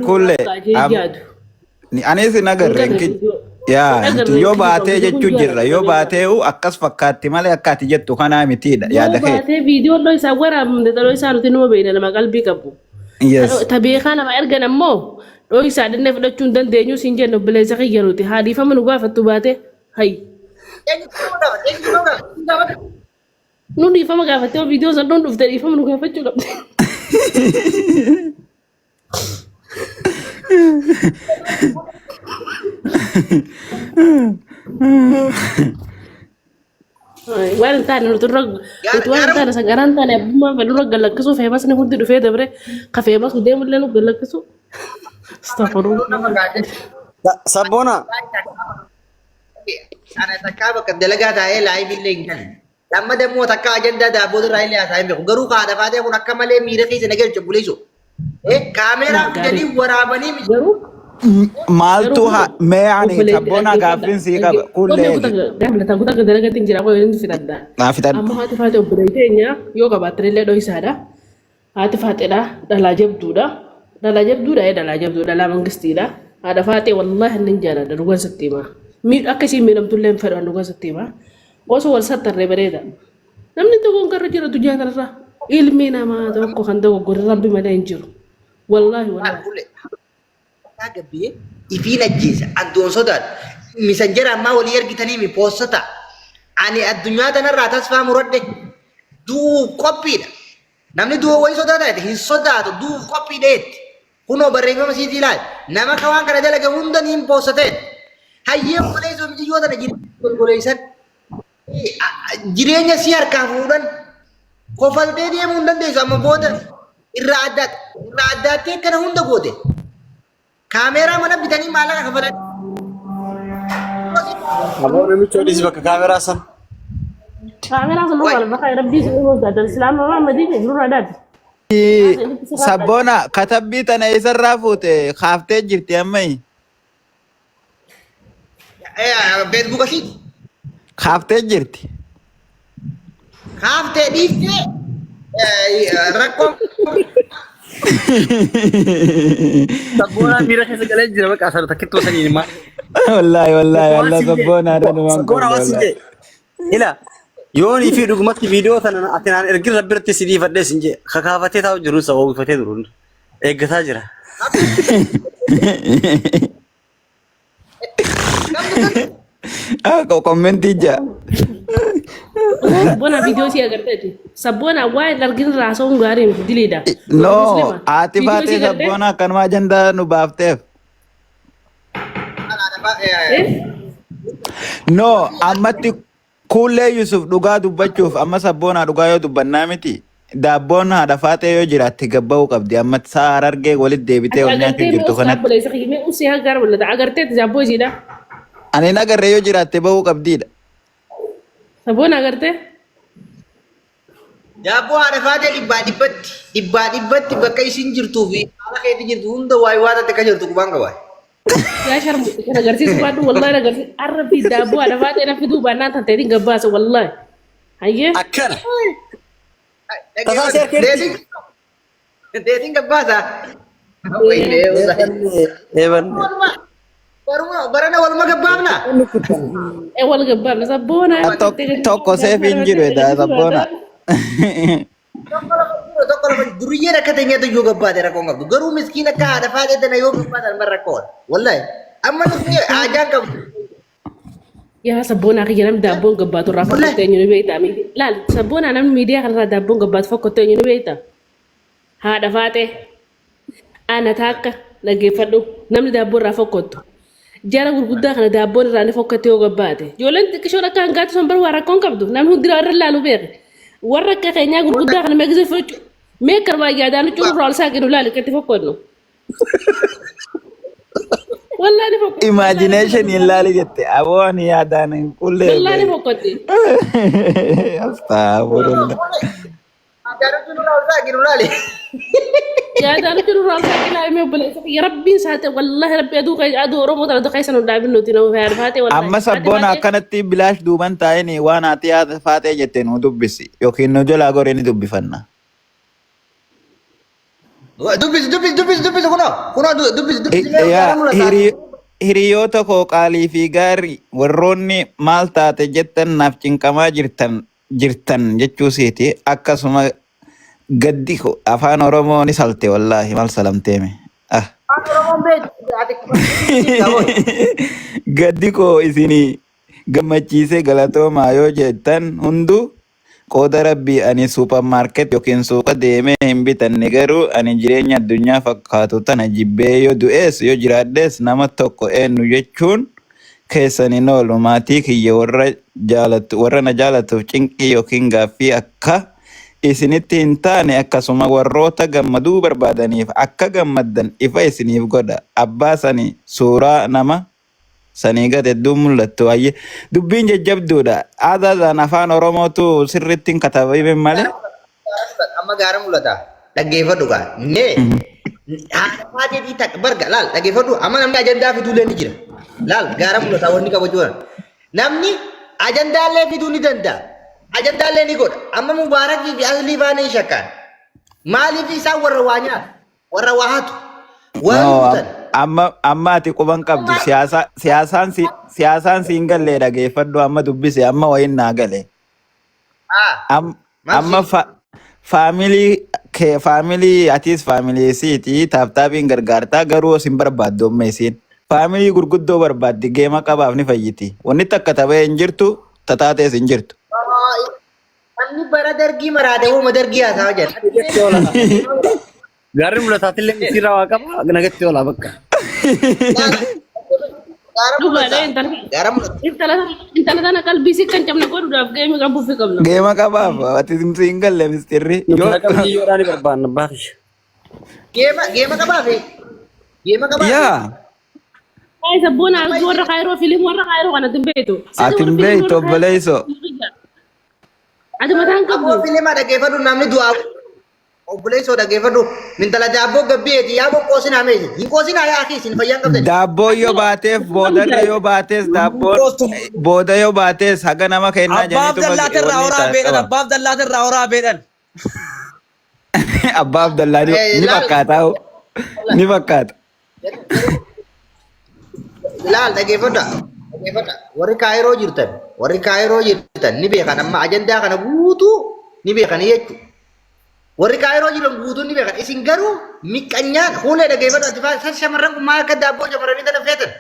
Kulle Baay'ee yaadu. Anis hin agarre hin yaa Hin nuti agarre yoo hin baatee kijiba jechuu kun jirra yoo jaalladha. baatee'u akkas fakkaatti malee akka ati jettu kanaa mitiidha Yoo yaada kee. baatee viidiyoon dhoo isaa waraabamte dhoo isaa nuti numa beekna nama qalbii qabu. Yes. Ta beekaa nama ergan ammoo dhoo isaa dhannee fudhachuu hin dandeenyu siin jennu obboleessa kiyya nuti haa dhiifama nu gaafattu baate hayi. Nu dhiifama gaafattee yoo viidiyoo san dhoon dhufte dhiifama nu gaafachuu qabdi. Waan hin taane nuti irra nuti waan hin taane sangaraa hin taane abbummaan fedhu irra galakkisuu feemasni hundi dhufee dabre ka feemasu deemullee nu galakkisu. Astaghfirullah. Sabboona. Ana takkaa bakka dalagaa taa'ee live illee hin galle. Lamma dammoo takka ajandaa daabboo irraa illee haasa'ee hin beeku. Garuu haadha faatee kun akka malee miira keessa na galche obboleessoo. Kaameeraa fidanii waraabanii miti. Garuu Maaltu garuu ha mee ani obboleetti sabboonaa dhaggeeffadha. gaaffiin sii qaba Qonni kullee kuta gaafata kuta dalagatti hin jira qoy inni fidadha. naa fixadhu. Amma haati faate obboleetti teenya yoo qabaattan illee dho'isaadha. Haati faaxeedha dhalaa jabduudha. Dhalaa jabduudha ee dhalaa jabduu dhalaa mangistiidha. Haadha faaxee wallaahi inni jaaladha dhugaan sitti hima. Miidhu akka isiin miidhamtullee hin fedhu dhugaan sitti hima. Osoo wal sattarree bareeda. Namni dogongarra jira addunyaa kanarra. Ilmi namaa tokko kan dogoggorre rabbi malee hin jiru. Wallaahi wallaahi. Kulle. Isaa gabbee ifiin ajjeesa. Addoon sodaadha. Misanjara ammaa walii ergitanii mi poostata. Ani addunyaa tanarraa tasfaa muradhe du'uuf qophiidha. Namni du'a wayii sodaata jette hin sodaatu du'uuf qophiidha jetti. Kunoo barreeffama siitii ilaali. Nama ka waan kana dalage hunda niin poostate. Hayyee obboleessoo mijiyyoo tana jireenya golgoleessan. Jireenya si harkaa fuudhan. Kofaltee deemuu hin dandeessu amma booda irraa adda irraa addaattee kana hunda goote. Kaameeraa mana bitanii maallaqa kafalan. Aboo namicha odis bakka kaameraa san. Kaameraa sun nurraa bakka rabbii sun irraa daadda. Islaama Muhammadii fi nurraa daadda. Sabboona katabbii tana eessarraa fuute kaaftee jirti ammayi. Feesbuuka ishiiti. Kaaftee jirti. Kaaftee dhiiftee rakkoo Sabboonaa miira keessa galee jira bakka asirra takkittoo saniin maal. Wallaahi wallaahi Waan Allah siin jee. sabboonaa dha numaan Sabboonaa waan siin wallaahi. jee. Ila yoonii fi dhugumatti viidiyoo tana ati naan ergin rabbi irratti si dhiifadhee siin jee kakaafatee taa'u jiruun sababa uwwifatee jiruun eeggataa jira. Ah, Commentii jaa. Sabboona viidiyoo si agarteeti. Sabboona waa hin argin irraa haasa'uun gaarii miti diliidha. No, Muslima. haati Viidiyoo baatee si agartee? sabboona akkanuma ajandaa nu baafteef. Eh? No, ammatti Kuullee Yusuf dhugaa dubbachuuf amma sabboonaa dhugaa yoo dubbannaa miti. Daabboon haadha faaxee yoo jiraatte gabba'uu qabdi. Amma sa'a harargee walitti deebitee Ati wal nyaachuu agartee jirtu mi'uus kanatti. obboleessa kiyya mi'uus si haggaara mul'ata. Agartee daabboo isiidha. Ani hin agarre yoo jiraatte ba'uu qabdiidha. Sabboona agartee? Daabboo haadha faatee dhibbaa dhibbatti dhibbaa dhibbatti bakka isin jirtuu fi haala keetti jirtu hunda waay waa tatte akka jirtu qubaan qaba. Yaa sharmuuti kan agarsiisu baadhu wallahi agarsiisu arra fi daabboo haadha faatee na fiduu baannaan tanteetiin gabbaasa wallahi. Hayyee. Akkana. Tasaa si harkeetti. Deetiin gabbaasa. Eebanne. Barana waluma gabbaafna. Ee wal gabbaafna sabboona. Tokko seef hin jiru edaa sabboona. Tokko lafa duriyyeen akka teenyaatu yoo gabbaate rakkoon qabdu. Garuu miskiin akka haadha faatee tana yoo gabbaatan amma rakkoodha. Wallahi. Amma nuti haajaan qabdu. Yaa sabboonaa kiyya namni daabboon gabbaatu irraa fokkotte eenyu ni beektaa? Laal sabboonaa namni miidiyaa kanarraa daabboon gabbaatu fokkotte eenyu ni beektaa? Haadha faaxee ana taakka dhaggeeffadhu namni daabboo irraa fokkottu. Jara gurguddaa kana daabboon irraa ni fokkotte yoo gabbaate. Ijoolleen xiqqishoon akka hangaatu san bar waa rakkoon qabdu namni hundi irra laalu beeke. Warra akka keenyaa gurguddaa kana meeqsee fudhachuu mee akkanuma yaadaan huccuu irraa ol saaqinu laali akkatti fokkonnu. Wallahi ni fokkotti. Imagination hin laali jette. Aboo ani yaadaan hin qullee. Wallahi ni fokkotti. Astagfirullah. Yaadaan huccuu irraa ol saaqilaa himee obboleessa kiyya rabbiin saate wallahi rabbi aduu aduu Oromoo tana keessa nu dhaabin nuti nama fayyadu faatee wallahi. Amma sabboona akkanatti bilaash duuban taa'ini waan haati haati faaxee jette nu dubbisi yookiin nu jalaa goree ni dubbifanna. Dubbisi, dubbisi, dubbisi, dubbisi, kunoo, kunoo, dubbisi, dubbisi, mee Yaa gaara mul'ata. Hiriyoota koo qaalii fi gaarii, warroonni maal taate jettan naaf cinqamaa jirtan jechuu siiti. Akkasuma gaddi koo afaan Oromoo ni salte, wallaahi maal salamteeme. Ah. Afaan Oromoon beektu ati. Gaddi koo isinii gammachiisee galatoomaa yoo jettan hunduu qooda rabbii. Ani supermarket yookiin suuqa deemee hin bitanne, garuu ani jireenya addunyaa fakkaatu tana jibbee yoo du'ees yoo jiraadhes nama tokko eenyu jechuun keessan hin oolu. Maatii kiyya warra jaalatu, warra na jaalatuuf cinqii yookiin gaaffii akka isinitti hin taane, akkasuma warroota gammaduu barbaadaniif akka gammaddan ifa isiniif godha. Abbaa sani suuraa nama sanii gad hedduun mul'attu. Ayyee, dubbiin jajjabduudha. Aadaadhaan afaan Oromootu sirriitti hin katabame malee. Amma gaara mul'ata. Dhaggeeffadhu gaa. Nee. Haadha faateetii takka barga laal, dhaggeeffadhu. Amma namni ajandaa fiduullee ni jira. Laal, gaara mul'ata wanni kabajuu kana. Namni ajandaallee fiduu ni danda'a. Ajandaallee ni godha. Amma Mubaarakii fi Aslii faana hin shakkaan. Maaliif? Isaan warra waa nyaatu? Warra waa hatu. Warra No, butan. amma ati quban qabdu siyaasa siyaasaan si hin galle. Dhageeffadhu, amma dubbise, amma wayin naa gale. Maal Amma family kee, family atis family siiti tap tapiin gargaartaa, garuu isin barbaaddu. Amma isiin family gurguddoo barbaaddi. Geema qabaaf ni fayyiti. Wanni takka taphee hin jirtu, tataatees hin jirtu. Namni bara dargii maraate uuma dargii haasaa jira. Nagatti oola. Gaarri mul'ataatillee mitiirraa waa qaba, nagatti oola bakka. Gaara Dhugaadha mul'ata. intala. Gaara mul'ata. Intala tana qalbii si kan cabne godhuudhaaf geemii qabuufi qabna. Geema qabaaf ati si hin galle mistirri. Nuti Yoo haqa biyyoodhaa ni barbaanna baafisha. Geema qabaafi. Geema qabaafi. Yaa. Ay, sabboona warra Kaayiroo filim warra Kaayiroo kanatti hin beektu. Ati hin beektu, obboleessoo. Ati mataan Aboo qabdu. Filima dhaggeeffadhu, namni du'aa obboleessoo dhaggeeffadhu. Mintala daabboo gabbiyeeti yaa boqqoosinaa meesi. Hin qoosinaa yaa akii, isin fayyaan qabdani. Daabboo yoo baateef boodarra yoo baatees, daabboon booda yoo baatees haga nama kennaa Abbaaf janiituma dallaatirraa wanni horaa ta'a beedhan. qaba. Abbaaf dallaatirraa horaa beedhan. Abbaaf dallaa ni Laal. fakkaata hoo. Ni fakkaata. Laal, dhaggeeffadha. Dhaggeeffadha. Warri Kaayiroo jirtan, warri Kaayiroo jirtan ni beekan, amma ajandaa kana guutuu ni beekanii jechuudha. Warri Kaayiroo jiran guutuu ni beekan. Isin garuu miqqanyaan huulee, dhaggeeffadha. Ati faa shamarran kun maal akka daabboo shamarranii tana feetan.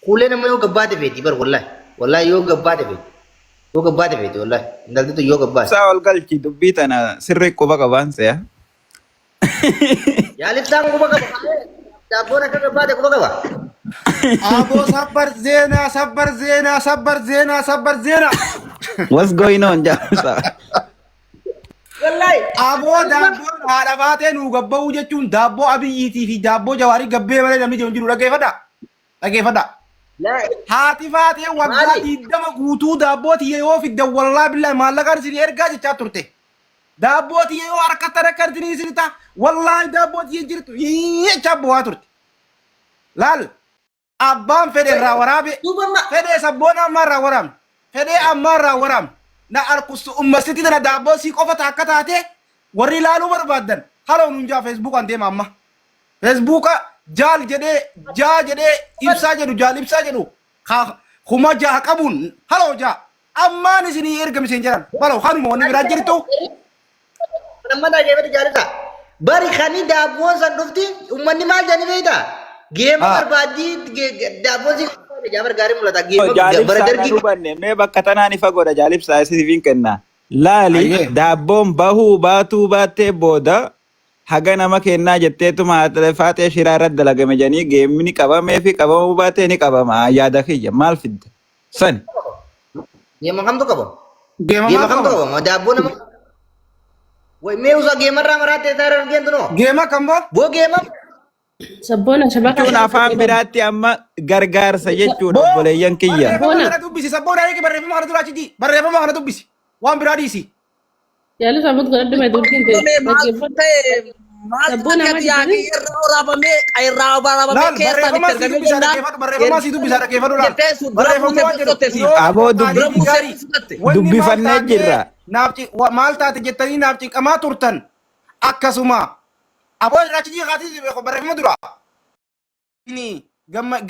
Huulee nama yoo gabbaate feeti bar, wallahi. Wallahi yoo gabbaate feeti. Yoo gabbaate feeti, wallahi. Intalti tun yoo gabbaate. Ibsaa ol galchi, dubbii tana sirri quba qabaan se'a. Yaaliftaan quba qaba. Daabboon akka gabbaate quba qaba. Aboo, sabbar zeenaa, sabbar zeenaa, sabbar zeenaa, sabbar zeenaa. What's going on, Jaamsa? Wallahi. Aboo, daabboon haadha baatee nuu gabba'uu jechuun daabboo Abiyyiitii fi daabboo Jawaarii gabbee malee namni jiru hin jiru. Dhaggeeffadha. Dhaggeeffadha. Haati faatee waggaa Maali? 20 guutuu daabboo tiyya yoo fiddan wallaahi billaahi maallaqaan isin ergaa jechaa turte. Daabboo tiyya yoo harkattan akka isin isin ta'a, wallaahi daabboo tiyya jirtu jechaa bu'aa turte. Laal, abbaan fedhe irraa waraabe, Duuba amma fedhee sabboona ammaa irraa waraabne, fedhee ammaa irraa waraabne, na arkustu ummasitti tana daabboo sii qofa ta akka taate warri ilaaluu barbaaddan haloo nuun jaa. Feesbuukaan deema, amma feesbuuka jaal jedhee, jaa jedhee, ibsaa jedhu, jaal ibsaa jedhu 6,000 qabuun haloo jaa, ammaan isinii ergame isin jedhan baloo kanuma, wanni biraa jirtu. Amma dhaggeeffatu jaalisa. Bari kani daabboon san dhufti uummanni maal jedhanii beektaa? Geema barbaaddii daabboon si Jaafar gaarii mul'ata. Geema bara Jaalibsaa nan dargii hubanne, mee bakka tanaan ifa godha, jaalibsaa isiniif kenna. Laali, Ayyee. Daabboon bahuu baatuu baattee booda haga nama kennaa jetteetuma haadha faaxee shiraa irratti dalagame jedhanii geemni qabamee fi qabamuu baatee ni qabama. Yaada kiyya maal fidde? Sani. Geema kamtu qaba? Geema Geema maal kamtu qaba? qaba? Daabboo nama. Way mee usa geemarraa maraattee isaa irra argeentu noo? Geema kam boo? Boo, geema Sabboona shabaka. Jechuun afaan biraatti amma gargaarsa jechuudha, Boo obboleeyyan kiyya. Barreeffama Boona. kana dubbisi, sabboona eegi, barreeffama kana dura achitti barreeffama kana dubbisi, waan biraa dhiisi. Jaalisa abbut godhadhu mee dubbiin ta'e. Maaltu Dhaggeeffadhu. ta'e, maaltu Sabboona ta'e maal yaa jettanii? irraa waraabamee irraa waraabamee Laal, keessaan barreeffama itti sii ergamee dubbisaa jennaan dhaggeeffadhu, barreeffama sii dubbisaa dhaggeeffadhu, laal. jettee sun dura Barreeffamni buutee waan jedhu fudhatte si. hiriyoota Aboo qaalii Dura fi buutee gaarii fudhatte. wanni maal dubbifannee taatee jirra. naaf maal taate jettanii naaf cinqamaa turtan, akkasuma Aboo irraa achi jiikaatii barreeffama dura. Gamma.